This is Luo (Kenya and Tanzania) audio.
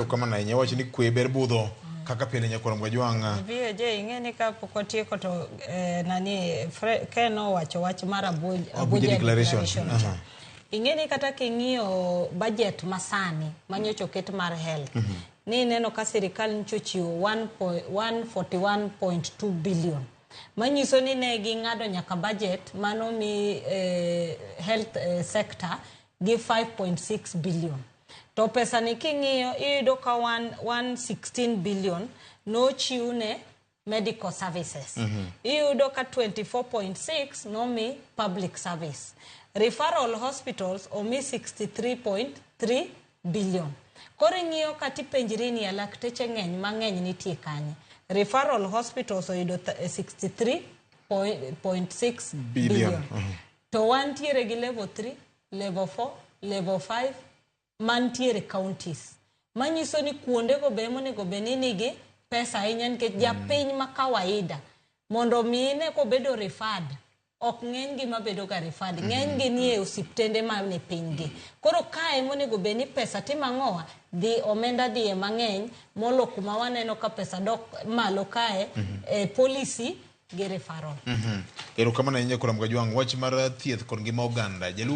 Erokamano ahinya. Iwacho ni kwe ber budho kaka pile nyakwar Mgajwang'. VOJ ing'e ni ka pok watieko to nani Ken owacho wach mar Abuja, Abuja Declaration. Declaration cha. Ing'e ni kata king'iyo budget masani manyocha oket mar health ni ineno ka sirikal nyocha ochiwo 141.2 billion manyiso ni ne ging'ado nyaka budget manomi health sector gi 5.6 billion. To pesa ni king'iyo iyudo ka 116 billion nochiw ne medical services. Iyudo ka 24.6 nomi public service. Referral hospitals omi 63.3 billion. Koro ing'iyo ka tipenjri ni lakteche ng'eny mang'eny nitie kanye. Referral hospitals oyudo 63.6 billion. Billion. To wantiere gi level 3, level 4, level 5 mantiere counties. Manyiso ni kuondego be monego bed ni nigi pesa ahinya nikech japiny ma kawaida mondo mi ine kobedo referred ok ng'eny gi mabedo ga referred ng'eny gi nie osiptende mane piny gi koro kae monego bed ni pesa timo ang'owa dhi omenda dhiye mang'eny molo kuma waneno ka pesa dok malo kae e policy gi referral. Erokamano ahinya nyakwar Mgajwang'. Wach mar thieth kod ngima oganda. Jaluo